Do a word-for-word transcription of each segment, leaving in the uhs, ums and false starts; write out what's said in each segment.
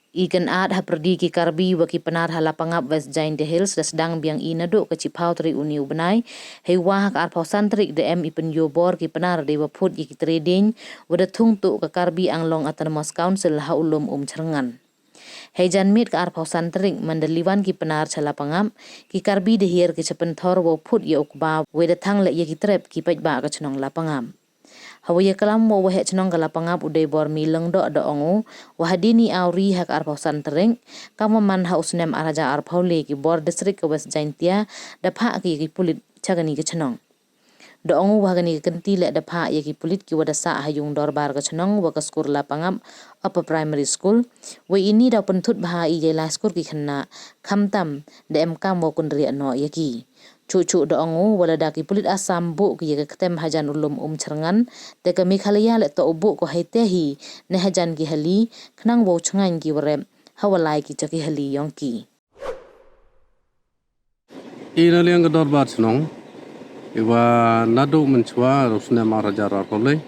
I kynad hapyrdi ki Karbi wa ki Pnar ha Lapangap, West Jaintia Hills da sdang biang i nadooh ka chiphaw tarik uni u bnai, heiwa ha ka arphaw san tarik da em i pynyoo bor ki Pnar deiwa phut ya ki tre dieñ wa da thung tooh ka Karbi Anglong Autonomous Council ha u lum Umchyrngan. Hei janmiet ka arphaw san tarik, man da liwan ki Pnar cha Lapangap, ki Karbi da hiar ki cha pynthor wow phut ya u kba, wei da thang leh ya ki trep ki paidbah ka chnong Lapangap. Hawa yaklam wa u waheh chnong ka Lapangap u Deibormi Lyngdoh da ong u, wa hadien i awri ha ka arphaw san tarik, kamwa man ha u snem ar hajar arphaw le, ki bor district ka West Jaintia da phah ki ya ki pulit cha kani ka chnong. Da ong u wa ha kani ka kynti leh da phah ya ki pulit kiwa da sah ha yung dorbar ka chnong wa ka skur Lapangap Upper Primary School, wei ini daw pynthut bha i yei lai skur ki khynnah, khamtam da em kam wow kynriah noh ya ki. Chuh chuh da ong u, wa lada ki pulit Assam booh ki ya ka ktem hajan u lum Umchyrngan, te ka Meghalaya leh toh u booh ko heitæ hi, ne hajan ki hali, khnang wow chngaiñ ki warep hawa lai ki cha ki hali yong ki. I naliang ka dorbar chnong, iwa nadooh mynchwa u snem ar hajar arphaw le,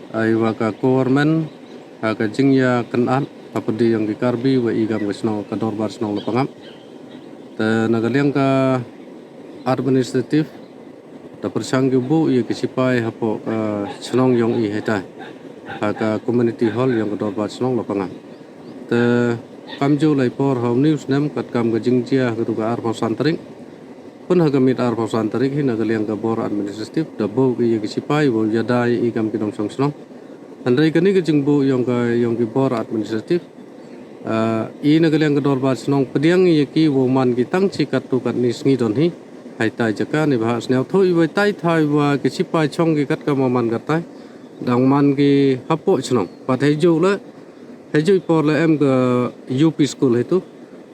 iwa ka government ha ka jingyakynad hapyrdi yong ki Karbi wa i kam ka chnong, ka dorbar chnong Lapangap. Te na ka liang ka administrative, da pyrchang ki u booh ya ki sipai hapoh ka chnong yong i heitæ, ha ka community hall yong ka dorbar chnong Lapangap. Te kamjooh lai por ha uni u snem katkam ka jingjia ha katu ka arphaw san tarik, pyn ha ka miet arphaw san tarik hi, na ka liang ka bor administrative da booh ki ya ki sipai wow yada ya i kam ki nongchong chnong. Hynrei kani ka jingbooh yong ka, yong ki bor administrative, i na ka liang ka dorbar chnong pdiang ya ki wow man ki tang chi katto katni sngi donhi, heitai jaka neibhah sñiawthooh i wei tai thaw i wa ki sipai chong ki katkam wa man katai, dang man ki hapoh chnong. Pat heijooh leh, heijooh i por leh em ka U P school heitu,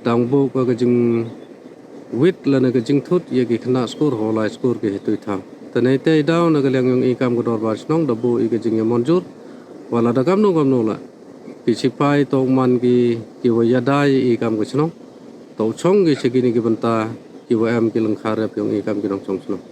dang booh ka ka jingwit lane ka jingthut ya ki khynnah skur hawa lai skur ki heitu i thaw. Te neitæ i daw na ka liang yong i kam ka dorbar chnong da booh i ka jingyamonjur, wa lada kamno kamno leh, ki sipai toh man ki, kiwa yada ya i kam ka chnong, toh chong ki cha kini ki bynta, kiwa em ki lyngkha rep yong i kam ki nongchong chnong.